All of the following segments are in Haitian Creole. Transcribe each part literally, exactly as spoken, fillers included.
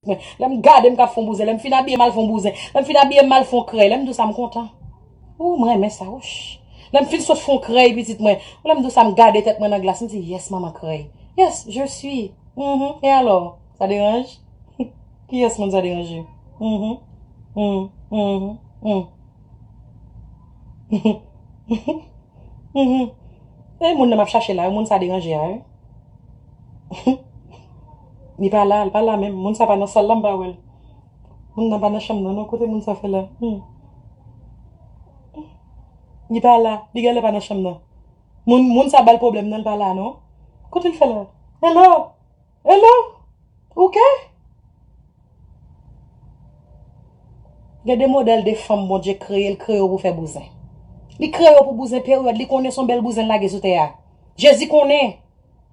mwen. Lè m gade m k ap fè yon bouzen, lè m fin abiye m al fè yon bouzen, lè m fin abiye m al fè yon krèy, lè m di w sa m kontan. Ou, m renmen sa, wouch. Lè m fin sot fè yon krèy pitit mwen, lè m di w sa m gade tèt mwen nan glas, m di, yes, manman krèy. Yes, je suis. Mhm. Et alors, ça dérange? Kiyès moun sa deranje? Mhm. Mhm. Mhm. Mhm. Mhm. E moun nan m ap chache la, moun sa deranje a, wi. Li pa la, li pa la menm. Moun sa pa nan sal la, m pa wè l. Moun nan pa nan chanm nan, non. Kote moun sa fè la? Hmm. Li pa la, li genlè pa nan chanm nan. Moun, moun sa ba l pwoblèm nan, li pa la, non. Kote l fè la? Hello? Hello? Ou ke? Gen de modèl de fanm Bondye kreye, l kreye yo pou fè bouzen. Li kreye yo pou bouzen peryòd, li konnen se yon bèl bouzen l lage sou tè a. Jezi konnen.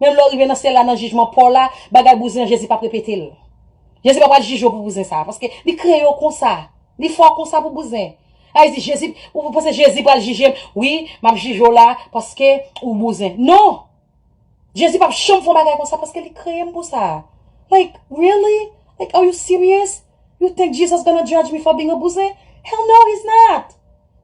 Menm lè w rive nan syèl la, nan jijman pa w la, bagay bouzen an, Jezi p ap repete l. Jezi pa pral jije w pou bouzen sa a, paske li kreye w konsa. Li fè w konsa pou bouzen. A, li di, Jezi, ou, ou panse Jezi pral jije m? Wi, m ap jije w la, paske ou bouzen. Non! Jezi p ap janm fè yon bagay konsa paske li kreye m pou sa. Like, really? Like, are you serious? You think Jesus gonna judge me for being a bouzen? Hell no, he's not.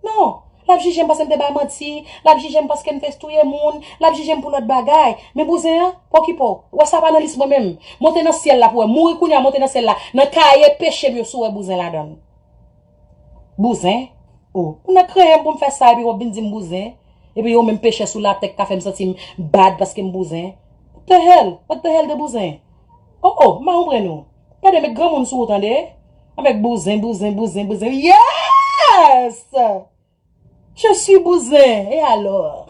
Non. L ap jije m paske m te bay manti. L ap jije m paske m te touye moun. L ap jije m pou lòt bagay. Men bouzen an, pa okipe w. Wè sa pa nan lis mwen menm. Monte nan syèl la pou wè. Mouri kounye a, monte nan syèl la. Nan kaye peche m yo si w wè bouzen ladan l. Bouzen? Oh, moun nan kreye m pou m fè sa epi w ap vin di m bouzen? Epi yon menm peche sou latè k ka fè m santi m bad paske m bouzen? What the hell? What the hell de bouzen? Oh, oh, m pa konprann ou. Gade, met granmoun sou ou, tande. Avèk bouzen, bouzen, bouzen, bouzen. Yes! Je suis bouzen. Et alors?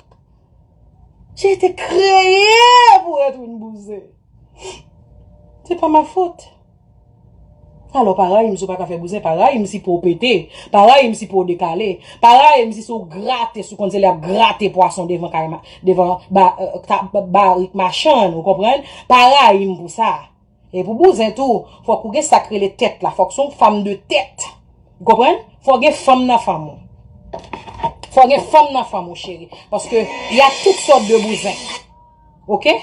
J'ai été créé pour être une bouzen. C'est pas ma faute. Alò, pa rayi m si w pa ka fè bouzen, pa rayi m si po w pete, pa rayi m si po w dekale, pa rayi m si se w grate, si w konn se lè y ap grate pwason devan kay ma-, devan ba-, euh, ta-, ba-, barik machann, ou konprann? Pa rayi m pou sa. E pou bouzen tou, fòk ou gen sa k rele tèt la, fòk se yon fanm de tèt. Ou konprann? Fòk gen fanm nan fanm ou. Fòk gen fanm nan fanm ou, cheri. Paske y a tout sòt de bouzen. Oke?